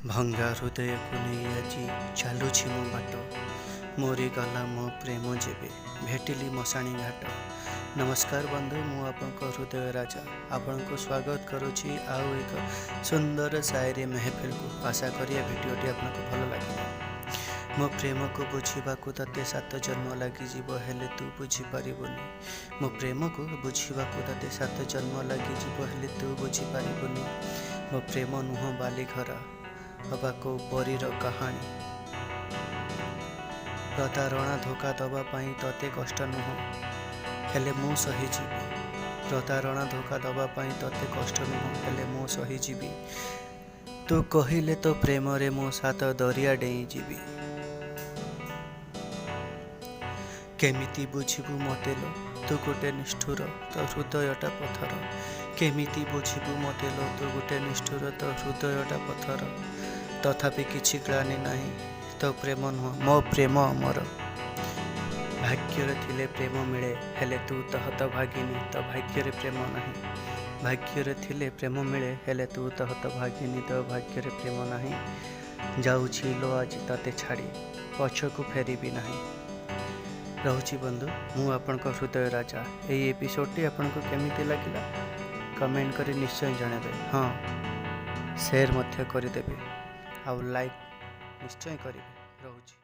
ଭଙ୍ଗା ହୃଦୟକୁ ନେଇ ଆଜି ଚାଲୁଛି ମୋ ବାଟ, ମରିଗଲା ମୋ ପ୍ରେମ ଯେବେ ଭେଟିଲି ମଶାଣି ଘାଟ। ନମସ୍କାର ବନ୍ଧୁ, ମୁଁ ଆପଣଙ୍କ ହୃଦୟ ରାଜା ଆପଣଙ୍କୁ ସ୍ୱାଗତ କରୁଛି ଆଉ ଏକ ସୁନ୍ଦର ସାଏରୀ ମେହଫିଲକୁ। ଆଶା କରି ଏ ଭିଡ଼ିଓଟି ଆପଣଙ୍କୁ ଭଲ ଲାଗିବ। ମୋ ପ୍ରେମକୁ ବୁଝିବାକୁ ତତେ ସାତ ଜନ୍ମ ଲାଗିଯିବ, ହେଲେ ତୁ ବୁଝିପାରିବୁନି। ମୋ ପ୍ରେମକୁ ବୁଝିବାକୁ ତତେ ସାତ ଜନ୍ମ ଲାଗିଯିବ, ହେଲେ ତୁ ବୁଝିପାରିବୁନି। ମୋ ପ୍ରେମ ନୁହଁ ବାଲିଘର ଅବା କୋଉ ପରୀର କାହାଣୀ। ପ୍ରତାରଣା ଧୋକା ଦେବା ପାଇଁ ତତେ କଷ୍ଟ ନୁହଁ, ହେଲେ ମୁଁ ସହିଯିବି। ପ୍ରତାରଣା ଧୋକା ଦେବା ପାଇଁ ତତେ କଷ୍ଟ ନୁହଁ, ହେଲେ ମୁଁ ସହିଯିବି। ତୁ କହିଲେ ତୋ ପ୍ରେମରେ ମୁଁ ସାତ ଦରିଆ ଡେଇଁଯିବି। କେମିତି ବୁଝିବୁ ମୋତେ ଲୋ, ତୁ ଗୋଟେ ନିଷ୍ଠୁର, ତୋ ହୃଦୟଟା ପଥର। କେମିତି ବୁଝିବୁ ମୋତେ ଲୋ, ତୁ ଗୋଟେ ନିଷ୍ଠୁର, ତୋ ହୃଦୟଟା ପଥର। ତଥାପି କିଛି ଗ୍ଲାନି ନାହିଁ, ତୋ ପ୍ରେମ ନୁହଁ ମୋ ପ୍ରେମ ଅମର। ଭାଗ୍ୟରେ ଥିଲେ ପ୍ରେମ ମିଳେ, ହେଲେ ତୁ ତ ହତଭାଗିନୀ, ତୋ ଭାଗ୍ୟରେ ପ୍ରେମ ନାହିଁ। ଭାଗ୍ୟରେ ଥିଲେ ପ୍ରେମ ମିଳେ, ହେଲେ ତୁ ତ ହତଭାଗିନୀ, ତୋ ଭାଗ୍ୟରେ ପ୍ରେମ ନାହିଁ। ଯାଉଛି ଲୋ ଆଜି ତତେ ଛାଡ଼ି, ପଛକୁ ଫେରିବି ନାହିଁ। ରହୁଛି ବନ୍ଧୁ, ମୁଁ ଆପଣଙ୍କ ହୃଦୟ ରାଜା। ଏଇ ଏପିସୋଡ଼ଟି ଆପଣଙ୍କୁ କେମିତି ଲାଗିଲା କମେଣ୍ଟ କରି ନିଶ୍ଚୟ ଜଣାଇବେ। ହଁ, ସେୟାର ମଧ୍ୟ କରିଦେବେ ଆଉ ଲାଇକ୍ ନିଶ୍ଚୟ କରିବେ। ରହୁଛି।